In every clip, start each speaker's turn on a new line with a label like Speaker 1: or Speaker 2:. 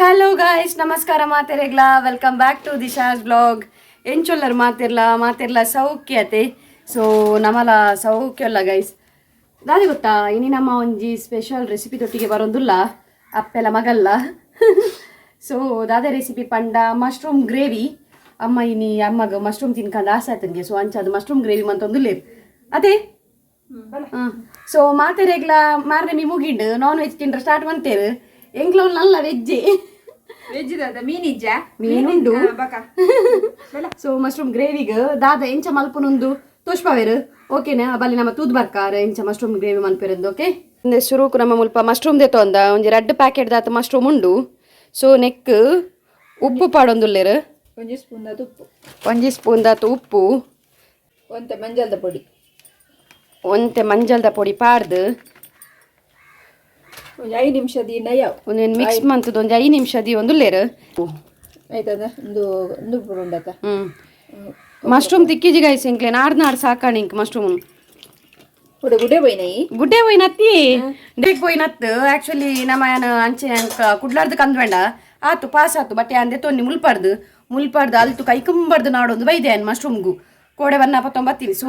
Speaker 1: Hello guys, ನಮಸ್ಕಾರ ಮಾತೆರೆಗ್ಲಾ. Welcome back to Disha's blog. ಎಂಚೊಲ್ಲರ್ ಮಾತಿರ್ಲ ಮಾತಿರ್ಲ ಸೌಖ್ಯತೆ. ಸೊ ನಮಲ ಸೌಖ್ಯಲ್ಲ ಗೈಸ್. ದಾದೆ ಗೊತ್ತಾ, ಇನಿ ನಮ್ಮ ಒಂಜಿ ಸ್ಪೆಷಲ್ ರೆಸಿಪಿ ತೊಟ್ಟಿಗೆ ಬರೋದಿಲ್ಲ ಅಪ್ಪೆಲ ಮಗಲ್ಲ. ಸೊ ದಾದೆ ರೆಸಿಪಿ ಪಂಡ ಮಶ್ರೂಮ್ ಗ್ರೇವಿ. ಅಮ್ಮ ಇನಿ ಅಮ್ಮಗ ಮಶ್ರೂಮ್ ತಿನ್ಕಂಡು ಆಸೆ ಆತಂಗೆ. ಸೊ ಅಂಚ ಅದು ಮಶ್ರೂಮ್ ಗ್ರೇವಿ ಮಂತೊಂದುಲ್ಲೇರು ಅದೇ. ಸೊ ಮಾತೆರೆಗ್ಲ ಮಾರನೆ ಮುಗಿಂಡು ನಾನ್ ವೆಜ್ ತಿಂಡ್ರೆ ಸ್ಟಾರ್ಟ್ ಮಂತೇರು. ಎಂಗ್ಲೋ ನಲ್ಲ ವೆಜ್ಜೆ.
Speaker 2: ವೆಜ್ ದಾದ ಮೀನಿಜ್ಜ?
Speaker 1: ಮೀನುಂಡು.
Speaker 2: ಬಕ.
Speaker 1: ಸೊ ಮಶ್ರೂಮ್ ಗ್ರೇವಿಗ್ ದಾದ ಎಂಚ ಮಲ್ಪುನೊಂದು ತೋಷ್ಪಾವೇರು, ಓಕೆನಾ? ಬಲ್ಲಿ ನಮ್ಮ ತೂದ್ ಬರ್ಕಾರ ಎಂಚ ಮಶ್ರೂಮ್ ಗ್ರೇವಿ ಮನ್ಪೇರಂದು. ಓಕೆ, ಶುರುಕು ನಮ್ಮ ಮುಲ್ಪ ಮಶ್ರೂಮ್ ದೇತೊಂದ ಒಂಜಿ ರಡ್ಡ್ ಪ್ಯಾಕೆಟ್ ದಾತ ಮಶ್ರೂಮ್ ಉಂಡು. ಸೊ ನೆಕ್ ಉಪ್ಪು ಪಾಡೊಂದುಲ್ಲೇರು.
Speaker 2: ಒಂಜಿ ಸ್ಪೂನ್ ದಾತ ಉಪ್ಪು.
Speaker 1: ಒಂಜಿ ಸ್ಪೂನ್ ದಾತ ಉಪ್ಪು.
Speaker 2: ಒಂತೆ ಮಂಜಲ್ದ ಪೊಡಿ.
Speaker 1: ಒಂತೆ ಮಂಜಲ್ದ ಪೊಡಿ ಪಾಡ್ದು
Speaker 2: ಒಂಜಿ 5 ನಿಮಿಷ ದೀಂಡ ಯಾವ.
Speaker 1: ಒಂದೊಂದು ಮಿಕ್ಸ್ ಮಂತದ ಒಂಜಿ 5 ನಿಮಿಷ the ಒಂದುಲ್ಲೇರು.
Speaker 2: ಆಯ್ತದ, ಒಂದು ಒಂದು ಪೂರ ಉಂಡತ.
Speaker 1: Mushroom ತಿಕ್ಕಿಜಿ guys. ಎಂಕ್ಲೆ ನಾಡ್ ನಾಡ್ ಸಾಕಾಣ ಇಂಕ್ ಮಶ್ರೂಮ್.
Speaker 2: ಗುಡೆ ಗುಡೆ ಪೋಯಿನ ಈ.
Speaker 1: ಗುಡ್ಡೆ ಪೋಯಿನತ್ತಿ, ಡೇಕ್ ಪೋಯಿನತ್ತು. ಆಕ್ಚುಲಿ ನಮ್ಮ ಏನ್ ಅಂಚೆ ಕುಡ್ಲಾರ್ದು ಕಂದ್ವೇಂಡ ಆತು ಪಾಸ್ ಆತು. ಬಟ್ ಅಂದೆ ತೊನ್ನಿ ಮುಲ್ಪಾರ್ದು ಮುಲ್ಪಾರ್ದು ಅಲ್ತು ಕೈ ಕುಂಬಾರ್ದು ನಾಡೊಂದು ಬೈದೆ ಅನ್ ಮಶ್ರೂಮ್ಗು ಕೋಡೆ ಬನ್ನ ಪತ್ತೊಂಬತ್ತೀನಿ. ಸೊ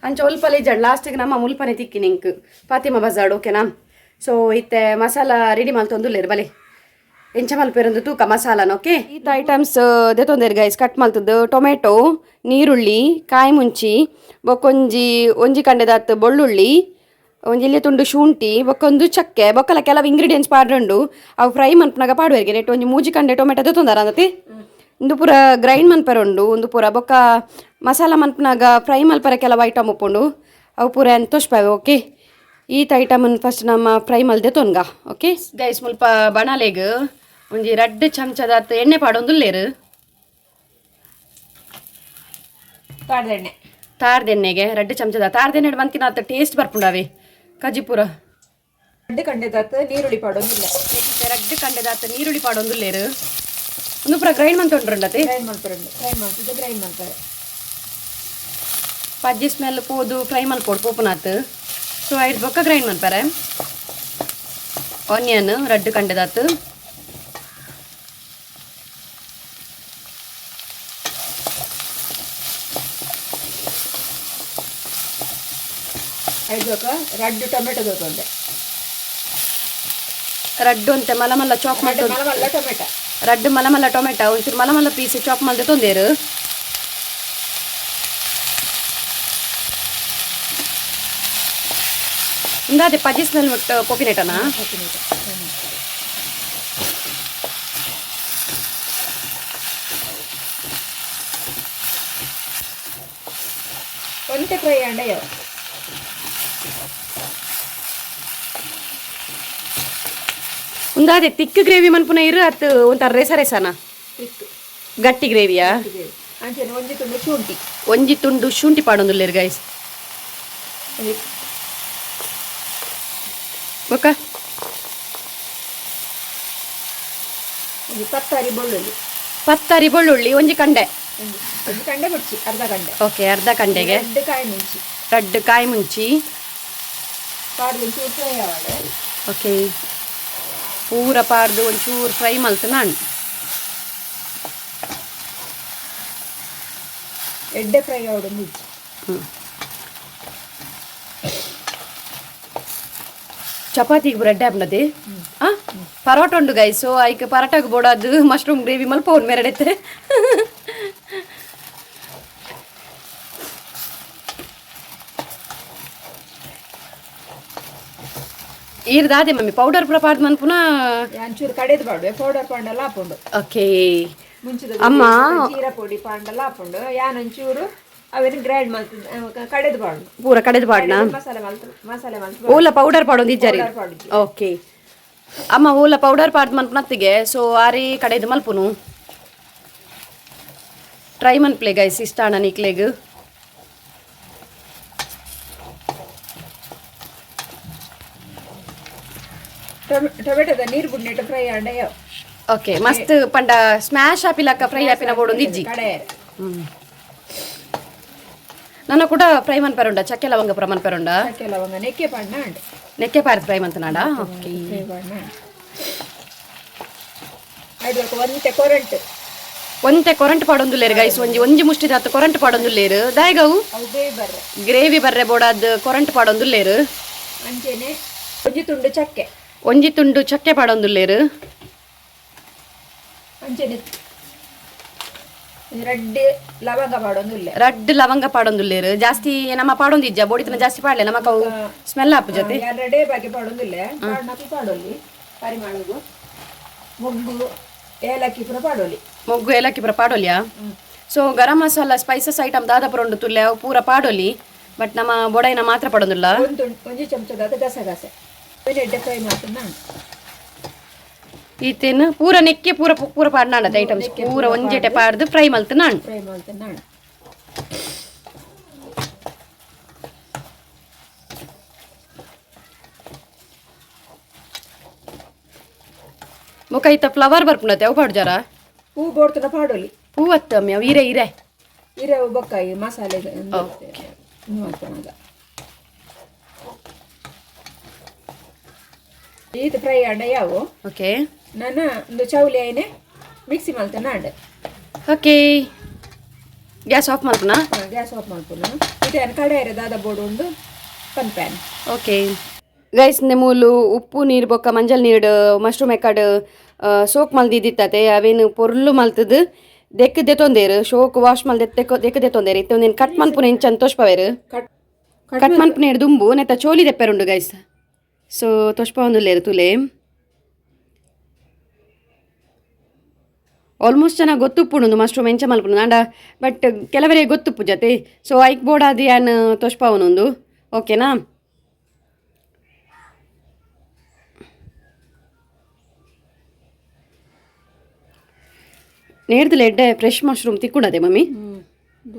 Speaker 1: ಅಂಚೆ ಒಲ್ಪಲೆ ಇಜ್ಜಾಡ್ ಲಾಸ್ಟಿಗೆ ನಮ್ಮ ಮುಲ್ಪನೆ ತಿಕ್ಕಿ ನಿಂಕ್ ಫಾತಿಮಾ ಬಜಾರ್ಡ್, ಓಕೆನಾ? ಸೊ ಇತ್ತೆ ಮಸಾಲ ರೆಡಿ ಮಲ್ತೊಂದುಲ್ಲೇರು. ಬಲೆ ಎಂಚ ಮಲ್ಪೇರೊಂದು ತೂಕ ಮಸಾಲಾನ. ಓಕೆ, ಈತ ಐಟಮ್ಸ್ ದೆತೊಂದೇರು ಗೈಸ್ ಕಟ್ ಮಲ್ತದ್ದು. ಟೊಮೆಟೊ, ನೀರುಳ್ಳಿ, ಕಾಯಿ ಮುಂಚಿ, ಬೊಕ್ಕೊಂಜಿ ಒಂಜಿ ಕಂಡೆದಾತ್ ಬೊಳ್ಳುಳ್ಳಿ, ಒಂಜಿ ಇಲ್ಲೇ ತುಂಡು ಶುಂಠಿ, ಬೊಕ್ಕೊಂದು ಚಕ್ಕೆ, ಬೊಕ್ಕಲ ಕೆಲವು ಇಂಗ್ರೀಡಿಯೆಂಟ್ಸ್ ಪಾಡ್ರಂಡು. ಅವು ಫ್ರೈ ಮನ್ಪುನಾಗ ಪಾಡುವೆರ್ಗೆ. ನೆಟ್ ಒಂಜಿ ಮೂಜಿ ಕಂಡೆ ಟೊಮೆಟೊ ದೆತೊಂದಾರ ಅಂದತಿ. ಇಂದು ಪೂರ ಗ್ರೈಂಡ್ ಮನ್ಪರೆ ಉಂಡು. ಒಂದು ಪೂರ ಬೊಕ್ಕ ಮಸಾಲ ಮನ್ಪುನಾಗ ಫ್ರೈ ಮಲ್ಪರೆ ಕೆಲವು ಐಟಮ್ ಉಪ್ಪುಂಡು. ಅವು ಪೂರ ತೋಷ್ಪಾವೆ. ಓಕೆ, ಈತ ಐಟಮ್ ಫಸ್ಟ್ ನಮ್ಮ ಫ್ರೈ ಮಲ್ದೆ ತೊನ್ಗ. ಓಕೆ ಗೈಸ್, ಮುಲ್ಪ ಬಣಲೆಗ್ ಒಂಜಿ ರಡ್ಡ್ ಚಮಚದಾತ್ ಎಣ್ಣೆ ಪಾಡೊಂದುಲ್ಲೇರು.
Speaker 2: ತಾಡ್ದೆಣ್ಣೆ.
Speaker 1: ತಾರ್ದೆಣ್ಣೆಗೆ ರಡ್ಡ್ ಚಮಚದ ತಾರ್ದೆಣ್ಣೆ ಮಂತಿನ ಟೇಸ್ಟ್ ಬರ್ಪುಂಡಾವೆ ಕಜಿಪುರ.
Speaker 2: ರಡ್ಡ್ ಕಂಡೆದಾತ ನೀರುಳ್ಳಿ ಪಾಡೊಂದಿಲ್ಲ.
Speaker 1: ರಡ್ಡ್ ಕಂಡೆದಾತ್ ನೀರುಳ್ಳಿ ಪಾಡೊಂದುಲ್ಲೇರು. ಒಂದು ಪೂರ ಗ್ರೈಂಡ್ ಮಂತೊಂಡ್ರಂಡತೆ.
Speaker 2: ಗ್ರೈಂಡ್ ಮಲ್ಪರೆ, ಫ್ರೈ ಮಾಡ್ತಿದ್ದೆ, ಗ್ರೈಂಡ್ ಮಾಡ್ತಾರೆ.
Speaker 1: ಪಜ್ಜಿ ಸ್ಮೆಲ್ ಪೋದು ಫ್ರೈ ಮಲ್ಪೊಡು ಪೋಪುನಾತ್. ಸೊ ಐದು ಬೊಕ್ಕ ಗ್ರೈಂಡ್ ಮನ್ಪರೆ. ಆನಿಯನ್ ರಡ್ಡ್ ಕಂಡೆದಾತ್.
Speaker 2: ಐದು ಬೊಕ ರಡ್ಡ್ ಟೊಮೆಟೊ ದೊತ್ತೊಂದೆ.
Speaker 1: ರಡ್ಡು ಅಂತೆ ಮಲ ಮಲ್ಲ ಚಾಪ್
Speaker 2: ರಡ್ಡ್
Speaker 1: ಮಾಡ್ತೊಂದು.
Speaker 2: ಮಲ್ಲ ಮಲ್ಲ ಟೊಮೆಟೊ.
Speaker 1: ರಡ್ಡ್ ಮಲ ಮಲ್ಲ ಟೊಮೆಟೊ ಒಂಚೂರು ಮಲ ಮಲ್ಲ ಪೀಸ್ ಚಾಪ್ ಮಲ್ದೆ ತೊಂದೇರು. ಇಂದಾದೆ ಪಜ್ಜಿ ಸ್ಮೆಲ್ ಮುಟ್ಟ ಪೋಪಿನೆಟನಾ?
Speaker 2: ಒಂತೆ ಫ್ರೈ ಆಂಡ ಯಾವ.
Speaker 1: ಉಂದಾದೆ ತಿಕ್ ಗ್ರೇವಿ ಮನ್ಪುನ ಇರು ಅತ್ತು ಒಂಥರ ರೇಸ ರೇಸನ?
Speaker 2: ತಿಕ್ಕು.
Speaker 1: ಗಟ್ಟಿ ಗ್ರೇವಿಯಾ?
Speaker 2: ಅಂಚನೆ ಒಂಜಿ ತುಂಡು ಶುಂಠಿ.
Speaker 1: ಒಂಜಿ ತುಂಡು ಶುಂಠಿ ಪಾಡೊಂದುಲ್ಲೇರು ಗೈಸ್.
Speaker 2: ಒಂಜಿ
Speaker 1: ಬೊಕ್ಕ?
Speaker 2: ಒಂಜಿ ಪತ್ತರಿ ಬೆಳ್ಳುಳ್ಳಿ.
Speaker 1: ಪತ್ತರಿ ಬೆಳ್ಳುಳ್ಳಿ ಒಂಜಿ ಕಂಡೆ.
Speaker 2: ಒಂಜಿ ಒಂಜಿ ಕಂಡೆ ಬಡ್ಚಿ, ಅರ್ಧ ಕಂಡೆ.
Speaker 1: ಓಕೆ, ಅರ್ಧ ಕಂಡೆಗೆ.
Speaker 2: ಎರಡು ಕಾಯಿ ಮುಂಚಿ.
Speaker 1: ರಡ್ಡ್ ಕಾಯಿ ಮುಂಚಿ.
Speaker 2: ಪಾಡ್ದು ಒಂಚೂರು ಫ್ರೈ ಆವಡೆ.
Speaker 1: ಓಕೆ, ಪೂರ ಪಾಡ್ದು ಒಂಚೂರು ಫ್ರೈ ಮಲ್ತು ನಾನು.
Speaker 2: ಎಡ್ಡೆ ಫ್ರೈ ಆವಡು ಮುಂಚಿ.
Speaker 1: ಚಪಾತಿಗೆ ಬ್ರೆಡ್ ಆಪ್ನದೆ ಆ ಪರೋಟ ಉಂಡು ಗೈಸ್. ಸೊ ಐಕ್ ಪರೋಟಾಗ್ ಬೋಡಾದು ಮಶ್ರೂಮ್ ಗ್ರೇವಿ ಮಲ್ಪವನ್ ಮೆರಡೈತೆ. ಈರ್ದಾದೆ ಮಮ್ಮಿ ಪೌಡರ್ ಪೂರ ಪಾಡ್ದು ಮನ್ಪುನ?
Speaker 2: ಒಂಚೂರು ಕಡೆದು ಪಾಡುವೆ, ಪೌಡರ್ ಪಾಂಡಲ ಆಪುಂಡು.
Speaker 1: ಓಕೆ.
Speaker 2: ಮುಂಚಿದ
Speaker 1: ಅಮ್ಮ.
Speaker 2: ಜೀರಾ ಪೊಡಿ ಪಾಂಡಲ ಆಪುಂಡು. ಯಾನ್ ಒಂಚೂರು ಅವೇನು ಗ್ರೈಂಡ್ ಮಲ್ತು ಕಡೆದು ಪಾಡು.
Speaker 1: ಪೂರ ಕಡೆದು ಪಾಡ್ನಾ?
Speaker 2: ಮಸಾಲೆ ಮಲ್ತು, ಮಸಾಲೆ ಮಲ್ತು.
Speaker 1: ಓಲ ಪೌಡರ್ ಪಾಡೊಂದು ಇಜ್ಜಾರಿ?
Speaker 2: ಪೌಡರ್ ಪಾಡುಜಿ.
Speaker 1: ಓಕೆ ಅಮ್ಮ, ಓಲ ಪೌಡರ್ ಪಾಡ್ದು ಮನ್ಪುನತ್ತಿಗೆ. ಸೊ ಆರಿ ಕಡೆದು ಮಲ್ಪುನು. ಟ್ರೈ ಮನ್ಪ್ಲೆ ಗೈಸ್, ಇಷ್ಟ ಅಣ್ಣ ನಿಕ್ಲೆಗ್.
Speaker 2: ಟೊಮೆಟೊದ ನೀರು ಬುಡ್ನೆಟ್ಟು ಫ್ರೈ ಆಂಡ ಯಾವ.
Speaker 1: ಓಕೆ, ಮಸ್ತ್ ಪಂಡ ಸ್ಮ್ಯಾಶ್ ಆಪಿಲಕ್ಕ ಫ್ರೈ ಆಪಿನ ಬೋಡೊಂದು ಇಜ್ಜಿ.
Speaker 2: ಕಡೆ.
Speaker 1: ನನ್ನ ಕೂಡ ಫ್ರೈ ಮನ್ಪರುಂಡ, ಚಕ್ಕೆ ಲವಂಗ ಪುರ ಮನ್ಪರುಂಡ.
Speaker 2: ಚಕ್ಕೆ ಲವಂಗ ನೆಕ್ಕೆ ಪಾಡ್ನ ಅಂಡ್.
Speaker 1: ನೆಕ್ಕೆ ಪಾರ್ದು ಫ್ರೈ ಮಂತನಾಡ, ಓಕೆ.
Speaker 2: ಫ್ರೈ ಪಾಡ್ನ. ಒಂತೆ ಕೊರಂಟು.
Speaker 1: ಒಂತೆ ಕೊರಂಟ್ ಪಾಡೊಂದುಲ್ಲೇರು ಗೈಸ್. ಒಂಜಿ ಒಂಜಿ ಮುಷ್ಟಿದಾತ್ ಕೊರಂಟ್ ಪಾಡೊಂದುಲ್ಲೇರು. ದಾಯಗವು?
Speaker 2: ಅವು ಬೇಯ್ ಬರ್ರೆ.
Speaker 1: ಗ್ರೇವಿ ಬರ್ರೆ ಬೋಡಾದ್ ಕೊರಂಟ್ ಪಾಡೊಂದುಲ್ಲೇರು.
Speaker 2: ಅಂಚೆನೆ ಒಂಜಿ ತುಂಡು ಚಕ್ಕೆ.
Speaker 1: ಒಂಜಿ ತುಂಡು ಚಕ್ಕೆ ಪಾಡೊಂದುಲ್ಲೇರು.
Speaker 2: ಅಂಚೆನೆ ರಡ್ಡ್ ಲವಂಗ ಪಾಡೊಂದುಲ್ಲೆ.
Speaker 1: ರಡ್ಡ್ ಲವಂಗ ಪಾಡೊಂದುಲ್ಲೇರು. ಜಾಸ್ತಿ ನಮ್ಮ ಪಾಡೊಂದಿಜ್ಜ, ಬೋಡಿತನ ಜಾಸ್ತಿ ಪಾಡ್ಲೆ ನಮಕ್ ಅವು ಸ್ಮೆಲ್ ಆಪು ಜೊತೆ.
Speaker 2: ಎರಡೇ ಬಾಕಿ ಪಾಡೊಂದುಲ್ಲೆ, ಪಾಡ್ನಪ್ಪು ಪಾಡೊಲಿ. ಪರಿಮಾಣಗು ಮೊಗ್ಗು ಏಲಕ್ಕಿ ಪೂರ ಪಾಡೊಲಿ.
Speaker 1: ಮೊಗ್ಗು ಏಲಕ್ಕಿ ಪೂರ ಪಾಡೊಲಿಯಾ? So garam masala spices item ದಾದ ಪೂರ ಉಂಡು ತುಲ್ಲೆ, ಅವು ಪೂರ ಪಾಡೊಲಿ. ಬಟ್ ನಮ್ಮ ಬೊಡೈನ ಮಾತ್ರ ಪಾಡೊಂದುಲ್ಲ.
Speaker 2: ಒಂದು ಒಂಜಿ ಚಮಚದಾದ ಗಸಗಸೆ ಎಡ್ಡೆ ಫ್ರೈ ಮಾಡ್ತೀನಿ ನಾನು.
Speaker 1: ಈತೇನು ಪೂರ ನೆಕ್ಕೆ ಪೂರ ಪೂರ ಪಾಡ್ನಾಡದ ಐಟಮ್ಸ್ ಪೂರ ಒಂಜೆಟೆ ಪಾಡ್ದು ಫ್ರೈ ಮಲ್ತು ನಾನು.
Speaker 2: ಫ್ರೈ ಮಾಡ್ತೀನಿ ನಾನು.
Speaker 1: ಬೊಕ ಐತ ಫ್ಲವರ್ ಬರ್ಪುಂಡತೆ, ಅವು ಪಾಡ್ಜಾರ?
Speaker 2: ಹೂ ಬೋಡ್ತನ ಪಾಡೊಲಿ.
Speaker 1: ಹೂವತ್ತು ಅಮ್ಮಿ, ಅವು ಇರೆ ಇರೆ.
Speaker 2: ಇರೆ ಬೊಕ್ಕಾಯಿ ಮಸಾಲೆ ಮಾಡ್ಕೊಳಗ. ಈತ ಫ್ರೈ ಆಂಡ ಯಾವು.
Speaker 1: ಓಕೆ.
Speaker 2: ನಾನು ಒಂದು ಚೌಲಿ ಐನೆ ಮಿಕ್ಸಿ ಮಲ್ತನ and.
Speaker 1: Okay, gas off ಮಲ್ಪುನಾ?
Speaker 2: Gas off ಮಲ್ಪುನ. ಇದು ಕಡೆ ದಾದ ಬೋರ್ಡ್ ಉಂಡು ಪನ್ PAN.
Speaker 1: Okay guys, ಮೂಲು ಉಪ್ಪು ನೀರು ಬೊಕ್ಕ ಮಂಜಲ್ ನೀರು ಮಶ್ರೂಮ್ ಎಕ್ಕಡ್ ಸೋಕ್ ಮಲ್ದಿದ್ದಿತ್ತತೆ. ಅವೇನು ಪೊರ್ಲು ಮಲ್ತದು ದೆಕ್ ದೆತೊಂದೇರು. ಶೋಕ್ ವಾಶ್ ಮಲ್ದೆ ದೆಕ್ ದೆತೊಂದೇರು. ಇತ್ತೆ ಒಂದೇನು ಕಟ್ ಮನ್ಪುನ ಇಂಚನ್ ತೋಷ್ಪವೇರು.
Speaker 2: ಕಟ್.
Speaker 1: ಕಟ್ ಮನ್ಪುನ ದುಂಬು ನೆತ್ತ ಚೋಲಿ ದೆಪ್ಪೆರುಂಡು ಗೈಸ್. ಸೊ ತೋಷ್ಪವಂದುಲ್ಲೇರು ತುಲೆ. ಆಲ್ಮೋಸ್ಟ್ ಜನ ಗೊತ್ತುಪ್ಪುಂಡು ಮಶ್ರೂಮ್ ಎಂಚ ಮಲ್ಪುಂಡು ಅಂಡ, ಬಟ್ ಕೆಲವರಿಗೆ ಗೊತ್ತುಪ್ಪು ಜತೆ. ಸೊ ಐಕ್ ಬೋಡಾದಿ ಯಾನ್ ತೋಷ್ಪಾವನೊಂದು, ಓಕೆನಾ? ನೇರ್ದಲ ಎಡ್ಡೆ ಫ್ರೆಶ್ ಮಶ್ರೂಮ್ ತಿಕ್ಕುಂಡದೆ ಮಮ್ಮಿ.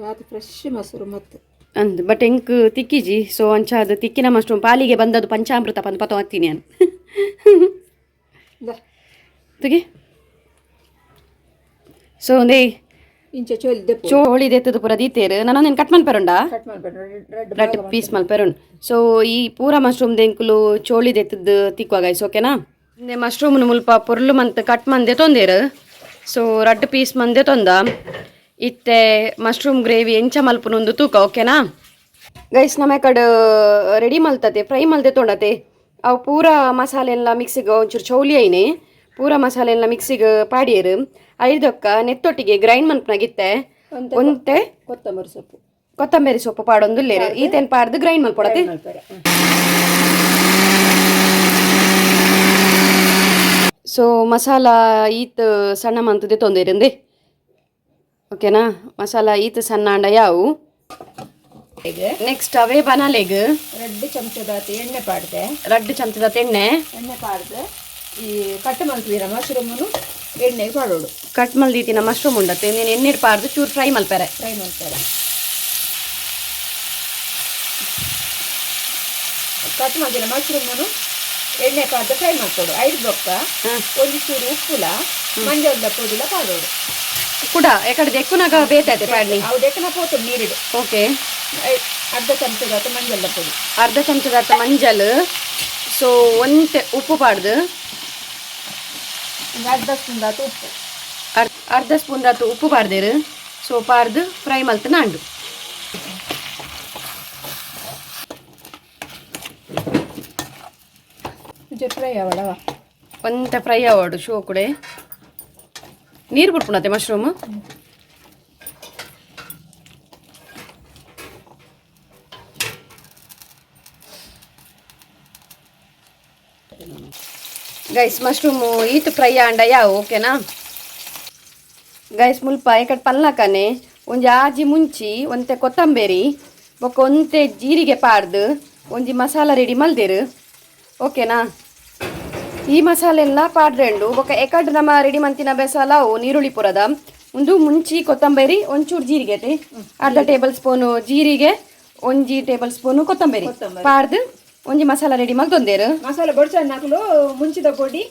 Speaker 2: ಅದು ಫ್ರೆಶ್ ಮೊಸರು ಮತ್ತು
Speaker 1: ಅಂದ್ ಬಟ್ ಎಂಕ್ ತಿಕ್ಕಿಜಿ. ಸೊ ಅಂಚ ಅದು ತಿಕ್ಕಿನ ಮಶ್ರೂಮ್ ಪಾಲಿಗೆ ಬಂದದ್ದು ಪಂಚಾಮೃತ ಪಂದ್ ಪತ ಹತ್ತೀನಿ ನಾನು. ತುಗಿ ಸೊ ಒಂದೇ.
Speaker 2: ಇಂಚ ಚೋಲಿ ದೆಪ್ಪು.
Speaker 1: ಚೋಳಿ ದೆತ್ತದು ಪೂರ ದೀತೇರು. ನಾನು ಒಂದೇನು ಕಟ್ ಮನ್ಪೆರುಂಡಾ?
Speaker 2: ಕಟ್ ಮಾಡ್ಬೇಡ, ರೆಡ್.
Speaker 1: ರಡ್ಡ್ ಪೀಸ್ ಮಲ್ಪೆರುಂಡು. ಸೊ ಈ ಪೂರ ಮಶ್ರೂಮ್ ದೆಂಕುಲು ಚೋಳಿ ದೆತ್ತದ್ದು ತಿಕ್ಕುವ ಗೈಸ್, ಓಕೆನಾ? ಮಶ್ರೂಮ್ ಮುಲ್ಪ ಪೊರ್ಲು ಮಂತ್ ಕಟ್ ಮಂದೆ ತೊಂದೇರು. ಸೊ ರಡ್ಡ್ ಪೀಸ್ ಮಂದೆ ತೊಂದ. ಇತ್ತೆ ಮಶ್ರೂಮ್ ಗ್ರೇವಿ ಎಂಚ ಮಲ್ಪುನೊಂದು ತೂಕ, ಓಕೆನಾ ಗೈಸ್? ನಮ್ಮ ಕಡೆ ರೆಡಿ ಮಲ್ತತೆ, ಫ್ರೈ ಮಲ್ತೆ ತೊಂಡತೆ. ಅವು ಪೂರ ಮಸಾಲೆ ಎಲ್ಲ ಮಿಕ್ಸಿಗೆ ಒಂಚೂರು ಚೌಲಿ ಐನೆ ಪೂರ ಮಸಾಲೆ ಎಲ್ಲ ಮಿಕ್ಸಿಗೆ ಪಾಡಿಯರು. ಐದೊಕ್ಕ ನೆತ್ತೊಟ್ಟಿಗೆ ಗ್ರೈಂಡ್ ಮನ್ಪನಾಗಿತ್ತೆ. ಒಂತೆ
Speaker 2: ಕೊತ್ತಂಬರಿ ಸೊಪ್ಪು.
Speaker 1: ಕೊತ್ತಂಬರಿ ಸೊಪ್ಪು ಪಾಡೊಂದುಲ್ಲೇರು. ಈತೇನ್ ಪಾಡ್ದು ಗ್ರೈಂಡ್ ಮಲ್ಪೊಡತೆ.
Speaker 2: ಮಲ್ಪೆರೆ.
Speaker 1: ಸೊ ಮಸಾಲ ಈತ್ ಸಣ್ಣ ಮಂತದೆ ತೊಂದಿರಂದೆ, ಓಕೆನಾ? ಮಸಾಲ ಈತ್ ಸಣ್ಣ ಅಂಡ ಯಾವು.
Speaker 2: ಹೀಗೆ.
Speaker 1: ನೆಕ್ಸ್ಟ್ ಅವೇ ಬನಾಲೆಗ್
Speaker 2: ರಡ್ಡ್ ಚಮಚದಾತ ಎಣ್ಣೆ ಪಾಡ್ದೆ.
Speaker 1: ರಡ್ಡ್ ಚಮಚದ ಎಣ್ಣೆ.
Speaker 2: ಎಣ್ಣೆ ಪಾಡ್ದು ಈ ಕಟ್ ಮಲ್ತಿದ್ದೀರ ಮಶ್ರೂಮನ್ನು ಎಣ್ಣೆಗೆ ಪಾಡೋಡು.
Speaker 1: ಕಟ್ ಮಲ್ದೀತಿನ ಮಶ್ರೂಮ್ ಉಂಡತ್ತೆ, ನೀನು ಎಣ್ಣೆ ಪಾಡ್ದು ಚೂರು ಫ್ರೈ ಮಲ್ಪೆರೆ.
Speaker 2: ಫ್ರೈ ಮಾಡ್ತಾರೆ. ಕಟ್ ಮಾಡಿದ ಮಶ್ರೂಮನ್ನು ಎಣ್ಣೆ ಪಾಡ್ದು ಫ್ರೈ ಮಾಡ್ಕೊಡು. ಐದು ಬೊಕ್ಕ ಒಂದು ಚೂರು ಉಪ್ಪುಲ ಮಂಜಲ್ದ ಪೊಡಿಲ ಪಾಡೋಡು.
Speaker 1: ಕೂಡ ಎಕಡೆ ದೆಕ್ಕುನಾಗ ಬೇತೈತೆ ಪಾಡ್ನಿ.
Speaker 2: ಅವು ದೆಕ್ಕನ ಪೋತು ನೀರಿಡು.
Speaker 1: ಓಕೆ.
Speaker 2: ಅರ್ಧ ಚಮಚದಾತ ಮಂಜಲ್ದ ಪೊಡಿ.
Speaker 1: ಅರ್ಧ ಚಮಚದ ಮಂಜಲ್. ಸೊ ಒಂತೆ ಉಪ್ಪು ಪಾಡ್ದು.
Speaker 2: ಒಂದು ಅರ್ಧ ಸ್ಪೂನ್ ದಾತ ಉಪ್ಪು.
Speaker 1: ಅರ್ಧ ಸ್ಪೂನ್ ದಾತು ಉಪ್ಪು ಪಾಡ್ದೇರು. ಸೊ ಪಾಡ್ದು ಫ್ರೈ ಮಲ್ತು ನಾಂಡು.
Speaker 2: ಒಂಚೂರು ಫ್ರೈ ಅವಳವ.
Speaker 1: ಒಂತೆ ಫ್ರೈ ಆವಡು ಶೋ ಕುಡೆ. ನೀರು ಬಿಟ್ಪುಣತೆ mushroom. Guys, mushroom ಈತ್ fry ಆಂಡ ಯಾವ, ಓಕೆನಾ ಗೈಸ್? ಮುಲ್ಪ ಎಕಡೆ ಪಲ್ಲಾಕನೆ ಒಂಜಿ ಆಜಿ ಮುಂಚಿ, ಒಂತೆ ಕೊತ್ತಂಬರಿ ಬೊಕ್ಕ ಒಂತೆ ಜೀರಿಗೆ ಪಾಡ್ದು ಒಂಜಿ ಮಸಾಲ ರೆಡಿ ಮಲ್ದೇರು, ಓಕೆನಾ? ಈ ಮಸಾಲೆ ಎಲ್ಲ ಪಾಡ್ರೆಂಡು. ಬೊಕ್ಕ ಎಕಡ್ ನಮ್ಮ ರೆಡಿ ಮಂತಿನ ಬೆಸಾಲ ಅವು ನೀರುಳ್ಳಿ ಪುರದ ಒಂದು ಮುಂಚಿ, ಕೊತ್ತಂಬರಿ, ಒಂಚೂರು ಜೀರಿಗೆ ಐತೆ. ಅರ್ಧ ಟೇಬಲ್ ಸ್ಪೂನು ಜೀರಿಗೆ, ಒಂಜಿ ಟೇಬಲ್ ಸ್ಪೂನು ಕೊತ್ತಂಬರಿ ಪಾಡ್ದು ಒಂಜಿ ಮಸಾಲ ರೆಡಿ ಮಲ್ತೊಂದೇರು.
Speaker 2: ಮಸಾಲೆ ಬೊಡ್ಚಣ್ಣ ಹಾಕಲು ಮುಂಚಿದ ಪೊಡಿ,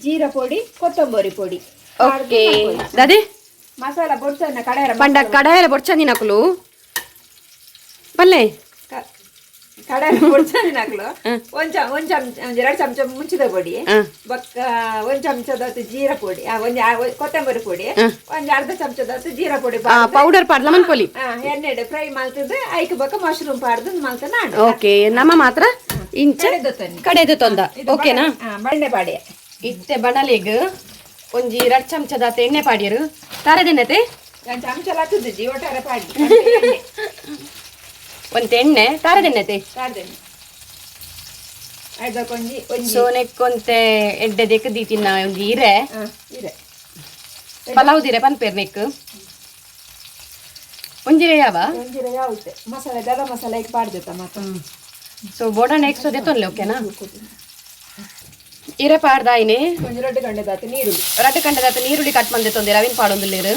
Speaker 2: ಜೀರಾ ಪೊಡಿ, ಕೊತ್ತಂಬರಿ ಪೊಡಿ.
Speaker 1: ಓಕೆ ದಾದಿ.
Speaker 2: ಮಸಾಲ ಬೊಡ್ಚಣ್ಣ ಕಡೆಯ.
Speaker 1: ಪಂಡ ಕಡಾಯಲ ಬೊಡ್ಚಂದಿನಕುಲು ಪಲ್ಲೆ.
Speaker 2: ಕಡೆ ಪೊಡ್ಚಾನಿನಾಕ್ಲು ಒಂದ್ ಒಂದ್ ಚಮಚ, ಒಂದ್ ಎರಡು ಚಮಚ ಮುಂಚಿದ ಪೊಡಿ, ಬೊಕ್ಕ ಒಂದ್ ಚಮಚದ ಜೀರಾ ಪೊಡಿ, ಒಂಜಿ ಕೊತ್ತಂಬರಿ ಪೊಡಿ, ಒಂಜಿ ಅರ್ಧ ಚಮಚದ ಜೀರಾ ಪೊಡಿ.
Speaker 1: ಪೌಡರ್ ಪಾಡ್ಲ ಮನ್ಪೊಲಿ.
Speaker 2: ಎಣ್ಣೆಡ್ ಫ್ರೈ ಮಲ್ತದ ಐಕ್ ಬೊಕ್ಕ ಮಶ್ರೂಮ್ ಪಾಡ್ದು ಮಲ್ತ ನಾಡು.
Speaker 1: ಓಕೆ, ನಮ್ಮ ಮಾತ್ರ ಇಂಚ ಕಡೆದು ತೊಂದ, ಓಕೆನಾ?
Speaker 2: ಬಣ್ಣೆ ಪಾಡಿ.
Speaker 1: ಇತ್ತೆ ಬಣಲೆಗ್ ಒಂಜಿ ರಡ್ ಚಮಚದಾತ ಎಣ್ಣೆ ಪಾಡಿಯರು. ತಾರದೆನ್ನತೆ?
Speaker 2: ಒಂದ್ ಚಮಚ ಲತ್ತುದಿಜಿ, ಒಟ್ಟಾರೆ ಪಾಡಿ.
Speaker 1: ಒಂತೆ ಎಣ್ಣೆ, ತಾರದೆನ್ನತೆ?
Speaker 2: ತಾರದೆಣ್ಣೆ ಐದಕ್ಕೆ ಒಂಜಿ ಒಂಜಿ.
Speaker 1: ಸೋನೆಕ್ಕೊಂತೆ ಎಡ್ಡೆ ದೆಕ್ ದೀತಿನ ಒಂಜಿ ಇರೆ.
Speaker 2: ಇರೆ.
Speaker 1: ಪಲಾವ್ ದಿರೆ ಪನ್ಪೇರ್ ನೆಕ್. ಒಂಜಿರೆ ಯಾವ?
Speaker 2: ಒಂಜಿರೆ ಯಾವ್ದು ಮಸಾಲೆ, ದಾದ ಮಸಾಲೆ ಈಗ ಪಾಡ್ದಿತ್ತ ಮತ್ತೆ.
Speaker 1: ಸೊ ಬೋಡ ನೆಕ್ಸ್ಟ್ ಅದೇ ತೊಂದ್ರೆ, ಓಕೆನಾ? ಇರೆ ಪಾಡ್ದಾಯಿನಿ.
Speaker 2: ಒಂಜಿ ರಡ್ಡು ಗಂಟೆ ನೀರುಳ್ಳಿ.
Speaker 1: ರಡ್ಡು ಕಂಡದಾತ ನೀರುಳ್ಳಿ ಕಟ್ ಮಂದೆ ತೊಂದೆ ರವಿನ್ ಪಾಡೊಂದುಲ್ಲೇರು.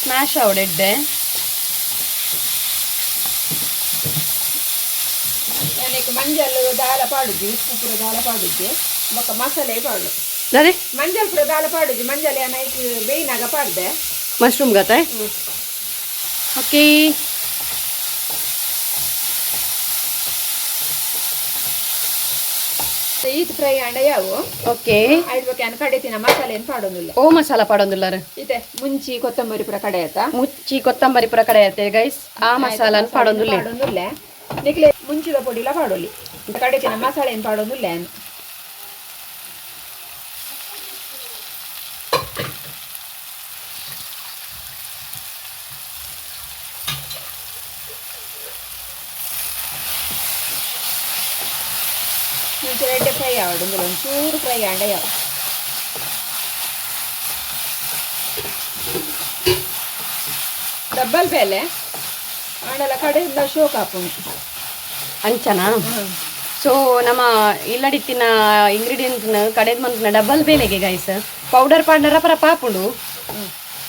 Speaker 1: ಸ್ಮ್ಯಾಶ್ ಆವಡ್ ಎಡ್ಡೆ.
Speaker 2: ಯಾನಿಕ್ ಮಂಜಲ್ ದಾಲ ಪಾಡುಜಿ, ಉಪ್ಪು ಪೂರ ದಾಲ ಪಾಡುಜಿ, ಬೊಕ್ಕ ಮಸಾಲೆ ಪಾಡು.
Speaker 1: ಅದೇ.
Speaker 2: ಮಂಜಲ್ ಪೂರ ದಾಲ ಪಾಡುಜಿ, ಮಂಜಲ್ ಯಾನ್ ಐಕ್ ಬೇಯ್ನಾಗ ಪಾಡ್ದೆ.
Speaker 1: ಮಶ್ರೂಮ್ ಗತೆ. ಓಕೆ.
Speaker 2: ಈತ್ ಫ್ರೈ ಆಂಡ ಯಾವು.
Speaker 1: ಓಕೆ.
Speaker 2: ಐದು ಬೊಕ್ಕ ಯಾನ್ ಕಡೆತಿನ ಮಸಾಲೆ ಏನು ಪಾಡೊಂದಿಲ್ಲ.
Speaker 1: ಓ ಮಸಾಲ ಪಾಡೊಂದುಲ್ಲಾರ?
Speaker 2: ಇತ್ತೆ ಮುಂಚಿ ಕೊತ್ತಂಬರಿ ಪೂರ ಕಡೆ ಆಯ್ತಾ?
Speaker 1: ಮುಚ್ಚಿ ಕೊತ್ತಂಬರಿ ಪೂರ ಕಡೆ ಐತೆ ಗೈಸ್, ಆ ಮಸಾಲಾನ್ ಪಾಡೊಂದುಲ್ಲೆ.
Speaker 2: ಪಾಡೊಂದುಲ್ಲೆ. ನಿಕ್ಲೆ ಮುಂಚಿದ ಪೊಡಿಲ ಪಾಡೊಲಿ. ಕಡೆತಿನ ಮಸಾಲೆ ಏನು ಪಾಡೊಂದುಲ್ಲೆ ಯಾನ್. ಮುಂಚೆ ಎಡ್ಡೆ ಫ್ರೈ ಆವಡು, ಒಂಚೂರು ಫ್ರೈ ಆಂಡ ಯಾವ. ಡಬ್ಬಲ್ ಬೇಲೆ ಆಂಡಲ ಕಡೆಯಿಂದ ಶೋಕ್ ಆಪುಂಡು.
Speaker 1: ಅಂಚನಾ? ಸೊ ನಮ್ಮ ಇಲ್ಲಡಿತ್ತಿನ ಇಂಗ್ರೀಡಿಯೆಂಟ್ಸ್ ಕಡೆದ್ ಮಲ್ತಿನ ಡಬಲ್ ಬೇಲೆಗೆ ಗೈಸ್. ಪೌಡರ್ ಪಾಡ್ನರ ಪರ ಪಾಪುಂಡು,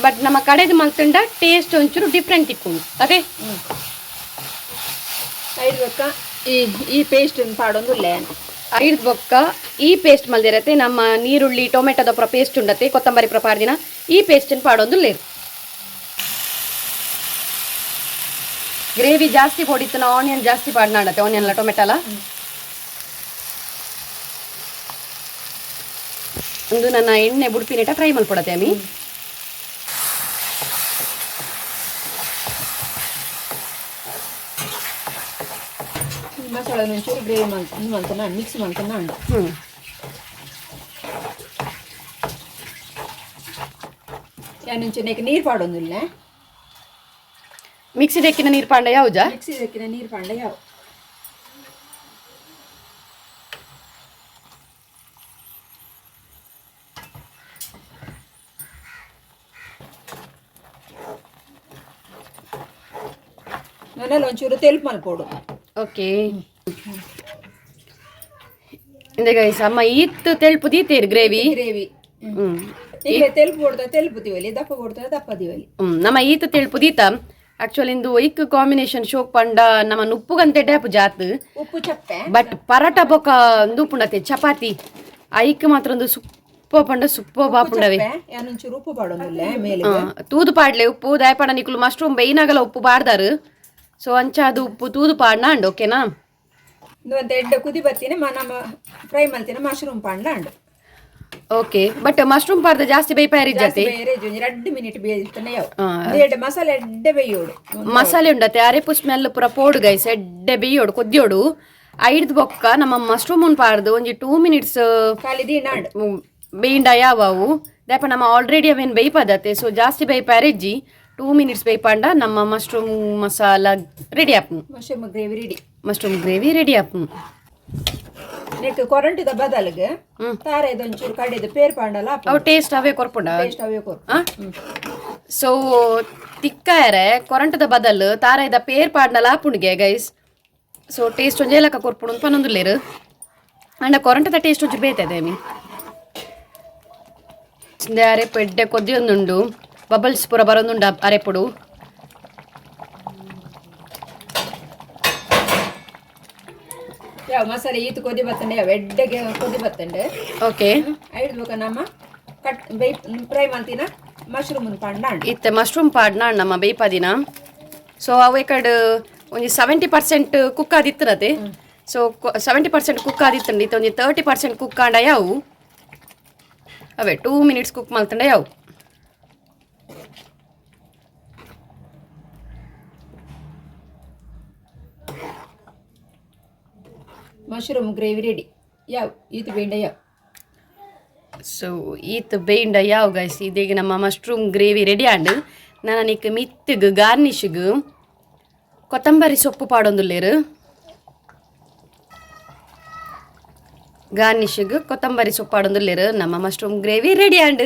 Speaker 1: ಬಟ್ ನಮ್ಮ ಕಡೆದ್ ಮಲ್ತುಂಡ ಟೇಸ್ಟ್ ಒಂಚೂರು ಡಿಫ್ರೆಂಟ್ ಇಕ್ಕುಂಡು ಅದೇ.
Speaker 2: ಐದು ಬೊಕ್ಕ ಈ ಈ ಪೇಸ್ಟ್ ಪಾಡೊಂದುಲ್ಲೆ.
Speaker 1: ಐದು ಬೊಕ್ಕ ಈ ಪೇಸ್ಟ್ ಮಲ್ದಿರತ್ತೆ. ನಮ್ಮ ನೀರುಳ್ಳಿ ಟೊಮೆಟೊದ ಪೂರ ಪೇಸ್ಟ್ ಉಂಡತೆ, ಕೊತ್ತಂಬರಿ ಪೂರ ಪಾಡ್ದಿನ ಈ ಪೇಸ್ಟ್ ಪಾಡೊಂದುಲ್ಲೇರು. ಗ್ರೇವಿ ಜಾಸ್ತಿ ಪೊಡಿತ್ತು, ಆನಿಯನ್ ಜಾಸ್ತಿ ಪಾಡ್ನಾಡತ್ತೆ, ಆನಿಯನ್ ಟೊಮೆಟೊಲ. ಒಂದು ನನ್ನ ಎಣ್ಣೆ ಬುಡ್ಪಿನೇಟ ಫ್ರೈ ಮಲ್ಪಡತ್ತೆ ಅಮ್ಮಿ.
Speaker 2: ಈ ಮಸಾಲೆ ಒಂಚೂರು ಗ್ರೇವಿ ಮಲ್ತ ಮಲ್ತನ ಮಿಕ್ಸ್ ಮಲ್ತನ ಉಂಡು. ಯಾನ್ ಒಂಚೂರು ನೀರು ಪಾಡೊಂದುಲ್ಲೆ.
Speaker 1: ಮಿಕ್ಸಿ ದೆಕ್ಕಿನ ನೀರು ಪಾಂಡ ಯಾವುಜಾ?
Speaker 2: ಮಿಕ್ಸಿ ದಕ್ಕಿನ ನೀರು ಪಾಂಡ ಯಾವ. ನನ್ನೆಲ್ಲ ಒಂಚೂರು ತೆಲ್ಪು ಮಲ್ಪೋಡು.
Speaker 1: ಓಕೆ, ಇಂದೆ ಗೈಸ್, ಅಮ್ಮ ಈತ್ ತೆಳ್ಪು ದೀತೇರು ಗ್ರೇವಿ.
Speaker 2: ಗ್ರೇವಿ ಈಗ ತೆಲ್ಪು ಕೊಡ್ತಾ ತೆಲ್ಪು ದಿವಲಿ, ದಪ್ಪ ಕೊಡ್ತಾ ದಪ್ಪ ದಿವಲಿ.
Speaker 1: ನಮ್ಮ ಈತ ತೆಳ್ಪು ದೀತ. ಆಕ್ಚುಲಿ ಇಂದು ಒಯ್ಕ್ ಕಾಂಬಿನೇಷನ್ ಶೋಕ್ ಪಂಡ ನಮ್ಮ ಉಪ್ಪುಗಂತೆ ಟ್ಯಾಪ್ ಜಾತ್.
Speaker 2: ಉಪ್ಪು ಚಪ್ಪೆ.
Speaker 1: ಬಟ್ ಪರಾಟ ಬೊಕ ಉಪ್ಪುಂಡತೆ ಚಪಾತಿ, ಐಕ್ ಮಾತ್ರ ಒಂದು ಸುಪ್ಪ ಪಂಡ ಸುಪ್ಪ ಬಾಪುಂಡವೆ.
Speaker 2: ಯಾನೊಂಚೂರು ಉಪ್ಪು ಪಾಡೊಂದುಲ್ಲೆ ಮೇಲೆ.
Speaker 1: ತೂದು ಪಾಡ್ಲೆ ಉಪ್ಪು. ದಾಯಪಡ ನಿಕುಲು ಮಶ್ರೂಮ್ ಬೇಯ್ನಾಗಲ ಉಪ್ಪು ಪಾಡ್ದಾರು. ಸೊ ಅಂಚ ಅದು ಉಪ್ಪು ತೂದು ಪಾಡ್ನ ಅಂಡ್, ಓಕೆನಾ?
Speaker 2: ಒಂದು ಎಡ್ಡೆ ಕುದಿ ಬತ್ತೀನಿ, ನಮ್ಮ ಫ್ರೈ ಮಲ್ತಿನ ಮಶ್ರೂಮ್ ಪಾಂಡ್ಲ ಅಂಡು.
Speaker 1: ಓಕೆ, ಬಟ್ ಮಶ್ರೂಮ್ ಪಾಡ್ದ ಜಾಸ್ತಿ ಬೇಯ್ಪಾರಿ ಜಾತಿ.
Speaker 2: ಬೇರೆ 2 ಮಿನಿಟ್ ಬೇಯ್ತಾನೆ ಯಾವ ಎಡ್ಡೆ ಮಸಾಲೆ ಎಡ್ಡೆ ಬೇಯೋಡು.
Speaker 1: ಮಸಾಲೆ ಉಂಡತೆ, ಅರೆಪು ಸ್ಮೆಲ್ ಪೂರ ಪೋಡು ಗೈಸ್. ಎಡ್ಡೆ ಬೇಯೋಡು, ಕೊದ್ಯೋಡು. ಐಡ್ದು ಬೊಕ್ಕ ನಮ್ಮ ಮಶ್ರೂಮ್ ಉನ್ ಪಾಡ್ದು ಒಂಜಿ 2 ಮಿನಿಟ್ಸ್
Speaker 2: ಖಾಲಿ ದೀನಾಂಡ್.
Speaker 1: ಬೇಯಿಂಡ ಯಾವವು. ದಾಪ ನಮ್ಮ ಆಲ್ರೆಡಿ ಅವೇನು ಬೇಯ್ಪದತೆ, ಸೊ ಜಾಸ್ತಿ ಬೇಯ್ಪಾರೆಜ್ಜಿ. 2 ಮಿನಿಟ್ಸ್ ಬೇಯ್ಪಾಂಡ ನಮ್ಮ ಮಶ್ರೂಮ್ ಮಸಾಲ ರೆಡಿ ಆಪು.
Speaker 2: Mushroom gravy ready.
Speaker 1: Mushroom gravy ready ಆಪು.
Speaker 2: ನೆಕ್ ಕೊರಂಟಿದ ಬದಲಿಗೆ ತಾರೆದ ಒಂಚೂರು ಕಡೆದು ಪೇರ್ ಪಾಂಡಲ.
Speaker 1: ಅವು ಟೇಸ್ಟ್ ಅವೇ ಕೊರ್ಪುಂಡ.
Speaker 2: ಟೇಸ್ಟ್ ಅವೇ ಕೊರ್.
Speaker 1: ಸೊ ತಿಕ್ಕಾಯರೆ ಕೊರಂಟದ ಬದಲು ತಾರಾಯ್ದ ಪೇರ್ ಪಾಡ್ನಲ ಆಪುಂಡ್ಗೆ ಗೈಸ್. ಸೊ ಟೇಸ್ಟ್ ಒಂಜೇ ಲೆಕ್ಕ ಕೊರ್ಪುಂಡು ಪನೊಂದುಲ್ಲೇರು. ಅಂಡ ಕೊರಂಟದ ಟೇಸ್ಟ್ ಒಂಚೂರು ಬೇತದೆ ಮೀನ್. ಅರೆಪು ಎಡ್ಡೆ ಕೊದ್ದಿಯೊಂದುಂಡು, ಬಬಲ್ಸ್ ಪೂರ ಬರೊಂದುಂಡು ಅರೆಪುಡು.
Speaker 2: ಯಾವ ಮಸಾಲೆ ಈತು ಕೊದಿ ಬತ್ತಂಡೆ, ಯಾವ ಎಡ್ಡೆಗೆ ಕೊದಿ ಬತ್ತಂಡೆ.
Speaker 1: ಓಕೆ.
Speaker 2: ಐದು ಬೊಕ ನಮ್ಮ ಕಟ್ ಬೈ ಫ್ರೈ ಮಲ್ತಿನ ಮಶ್ರೂಮ್ ಪಾಡ್ನ.
Speaker 1: ಇತ್ತೆ ಮಶ್ರೂಮ್ ಪಾಡ್ನ ನಮ್ಮ ಬೇಯ್ಪದಿನ. ಸೊ ಅವು ಕಡೆ ಒಂಜಿ 70% ಕುಕ್ ಆದಿತ್ತಿರತೆ. ಸೊ 70% ಕುಕ್ ಆದಿತ್ತಂడి. ಇತ್ತೆ ಒಂಜಿ 30% ಕುಕ್ ಆಂಡ ಯಾವು. ಅವೇ 2 ಮಿನಿಟ್ಸ್ ಕುಕ್ ಮಲ್ತಂಡ ಯಾವು.
Speaker 2: Mushroom gravy ready. ಯಾವ ಈತು ಬೇಂಡ ಯಾವ.
Speaker 1: ಸೊ ಈತ್ ಬೇಂಡ ಯಾವ ಗೈಸ್. ಇದೀಗ ನಮ್ಮ ಮಶ್ರೂಮ್ ಗ್ರೇವಿ ರೆಡಿ ಆಂಡ್. ನಾನು ಮಿತ್ತಿಗ್ ಗಾರ್ನಿಷ್ಗ್ ಕೊತ್ತಂಬರಿ ಸೊಪ್ಪು ಪಾಡೊಂದುಲ್ಲೇರು. ಗಾರ್ನಿಷ್ಗ್ ಕೊತ್ತಂಬರಿ ಸೊಪ್ಪು ಪಾಡೊಂದುಲ್ಲೇರು. ನಮ್ಮ ಮಶ್ರೂಮ್ ಗ್ರೇವಿ ರೆಡಿ ಆಂಡ್.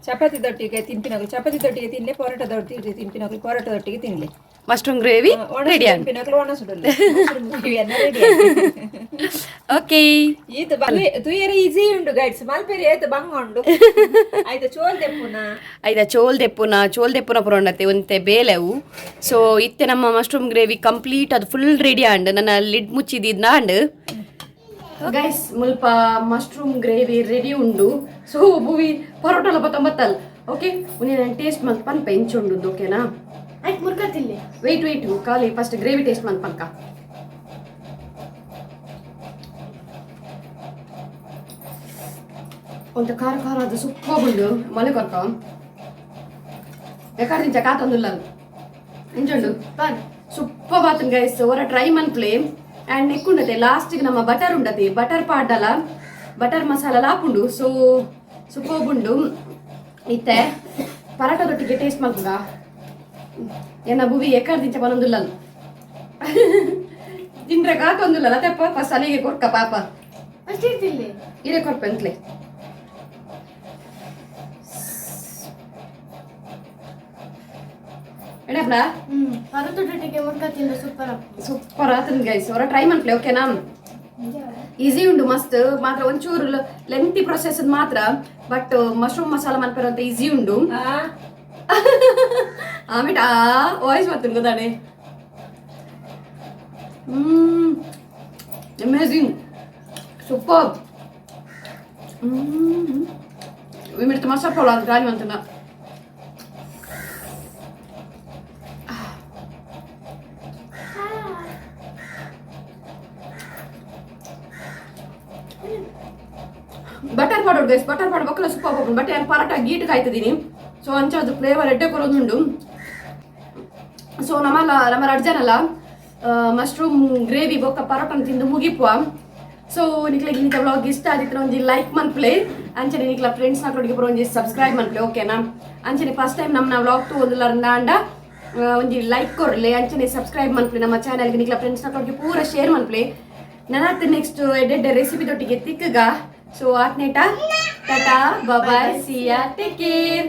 Speaker 2: ಚಪಾತಿ ದೊಟ್ಟಿಗೆ ತಿನ್ಪಿನಗಳು ಚಪಾತಿ ದೊಟ್ಟಿಗೆ ತಿನ್ಲಿ, ಪೊರೋಟ ದೊಟ್ಟಿಗೆ ತಿನ್ಪಿನಗಳು ಪೊರೋಟ ದೊಟ್ಟಿಗೆ ತಿನ್ಲಿ.
Speaker 1: ಮಶ್ರೂಮ್ ಗ್ರೇವಿ ರೆಡಿ ಆಂಡ್.
Speaker 2: ತಿನ್ಪಿನಗಳು ಒಣಸುಡಲ್ಲ ರೆಡಿ.
Speaker 1: ಓಕೆ.
Speaker 2: ಈತ ತುಯರೆ ಈಸಿ ಉಂಡು ಗೈಡ್ಸ್, ಮಲ್ಪೆರೆ ಏತು ಬಂಗ ಉಂಡು. ಆಯ್ತು, ಚೋಲ್ ದೆಪ್ಪುನ.
Speaker 1: ಐದ ಚೋಲ್ ದೆಪ್ಪುನ, ಚೋಲ್ ದೆಪ್ಪುನ ಪುರೋಂಡತೆ ಒಂತೆ ಬೇಲೆವು. ಸೊ ಇತ್ತೆ ನಮ್ಮ ಮಶ್ರೂಮ್ ಗ್ರೇವಿ ಕಂಪ್ಲೀಟ್ ಅದು ಫುಲ್ ರೆಡಿ ಆಂಡ್. ನನ್ನ ಲಿಡ್ ಮುಚ್ಚಿದಿದ್ನ ಆಂಡ್ ಗೈಸ್. ಮುಲ್ಪ ಮಶ್ರೂಮ್ ಗ್ರೇವಿ ರೆಡಿ ಉಂಡು. ಸೊ ಭೂವಿ ಪರೋಟಲ ಬತ್ತಲ್. ಓಕೆ, ಉನ್ನೆ ನಾನು ಟೇಸ್ಟ್ ಮಲ್ತ್ ಪನ್ಪ ಎಂಚುಂಡು, ಓಕೆನಾ?
Speaker 3: ಆಯ್ತು, ಮುರ್ಕತಿಲ್ಲಿ.
Speaker 1: ವೆಯ್ಟ್ ವೆಯ್ಟ್, ಖಾಲಿ ಫಸ್ಟ್ ಗ್ರೇವಿ ಟೇಸ್ಟ್ ಮಲ್ತ್ ಪನ್ಕ. ಒಂತ ಖಾರ ಖಾರ ಅದು ಸೂಪರ್ ಉಂಡು. ಮಲೆ ಕೊರ್ಕ ಎಕಾಡ್ ಕಾತೊಂದುಲ್ಲ. ಎಂಚುಂಡು? ಸೂಪರ್ ಬಾತನ್ ಗೈಸ್. ಹೊರ ಟ್ರೈ ಮನ್ಪ್ಲೆ. ಆ್ಯಂಡ್ ನೆಕ್ಕುಂಡತೆ ಲಾಸ್ಟಿಗೆ ನಮ್ಮ ಬಟರ್ ಉಂಡತೆ. ಬಟರ್ ಪಾಡ್ಡಲ ಬಟರ್ ಮಸಾಲ ಲಾಪುಂಡು. ಸೊ ಸೂಪರ್ ಉಂಡು. ಇತ್ತೆ ಪರಾಟದೊಟ್ಟಿಗೆ ಟೇಸ್ಟ್ ಮಲ್ಪುಗ. ಎನ್ನ ಬುವಿ ಎಕ್ಕಡ್ ದಿಂಚ ಬನೊಂದುಲ್ಲ, ತಿಂದ್ರೆ ಕಾತೊಂದುಲ್ಲ. ತೆಪ್ಪ ಫಸ್ಟ್ ಅಲ್ಲಿಗೆ ಕೊರ್ಕ ಪಾಪ.
Speaker 3: ಅಷ್ಟು ಇರ್ತಿಲ್ಲಿ.
Speaker 1: ಇರೇ ಕೊರ್ಪ ಎಂತ್ಲೆ. ಎಡಪ್ಪ.
Speaker 3: ಪರೋಟದೊಟ್ಟಿಗೆ ಮುರ್ಕ ತಿಂದ್ರೆ ಸೂಪರ್.
Speaker 1: ಸೂಪರ್ ಆತನ್ ಗೈಸ್. ಅವರ ಟ್ರೈ ಮನ್ಪ್ಲೆ, ಓಕೆನಾ? ಈಸಿ ಉಂಡು ಮಸ್ತ್. ಮಾತ್ರ ಒಂಚೂರು ಲೆಂತಿ ಪ್ರೊಸೆಸ್ ಮಾತ್ರ. ಬಟ್ ಮಶ್ರೂಮ್ ಮಸಾಲ ಮನ್ಪೆರಂತ ಈಸಿ ಉಂಡು. ಆಮೇಲೆ ಆ ವಾಯ್ಸ್ ಬರ್ತುಂಡು ಗೊತ್ತಾನೆ. Amazing, super. ಮಿಡ್ತು ಮಸಾಲ ಅದು ಗಾಳಿ ಮಂತನ. ಬಟರ್ ಪಾಡೋಡು ಗೈಸ್. ಬಟರ್ ಪಾಡು ಬಕ್ಕಲ ಸೂಪರ್ ಹೋಗ್ಕೊಂಡು. ಬಟ್ ಏನು ಪರಾಟ ಗೀಟ್ ಕಾಯ್ತಿದ್ದೀನಿ. ಸೊ ಅಂಚ ಅದು ಫ್ಲೇವರ್ ಎಡ್ಡೆ ಕೊರೋದುಂಡು. ಸೊ ನಮ್ಮಲ್ಲ ನಮ್ಮ ರಡ್ಜನಲ್ಲ ಮಶ್ರೂಮ್ ಗ್ರೇವಿ ಬೊಕ್ಕ ಪರೋಟನ ತಿಂದು ಮುಗಿಪುವ. ಸೊ ನಿಕ್ಲೆ ಇಂಥ ವ್ಲಾಗ್ ಇಷ್ಟ ಆದಿತ್ತು ಒಂಜಿ ಲೈಕ್ ಮನ್ಪ್ಲೆ. ಅಂಚನೆ ನಿಕ್ಲ ಫ್ರೆಂಡ್ಸ್ ನಕ್ಲೊಟ್ಟಿಗೆ ಪೂರ ಒಂಜಿ ಸಬ್ಸ್ಕ್ರೈಬ್ ಮನ್ಪ್ಲೆ, ಓಕೆನಾ? ಅಂಚನೆ ಫಸ್ಟ್ ಟೈಮ್ ನಮ್ಮ ವ್ಲಾಗ್ ತೂ ಒಂದುಲಾಂಡ ಒಂಜಿ ಲೈಕ್ ಕೊರ್ಲೆ. ಅಂಚನೆ ಸಬ್ಸ್ಕ್ರೈಬ್ ಮನ್ಪ್ಲೆ ನಮ್ಮ ಚಾನಲ್ಗೆ. ನಿಕ್ಲ ಫ್ರೆಂಡ್ಸ್ ನಕ್ಲೊಟ್ಟಿಗೆ ಪೂರ ಶೇರ್ ಮನ್ಪ್ಲೆ. ನನ್ನ ನೆಕ್ಸ್ಟ್ ಎಡ್ಡೆಡ್ಡೆ ರೆಸಿಪಿ ದೊಟ್ಟಿಗೆ ತಿಕ್ಕಗ. ಸೊ ಆತ್ನೇಟ tata, bye, see ya, take care.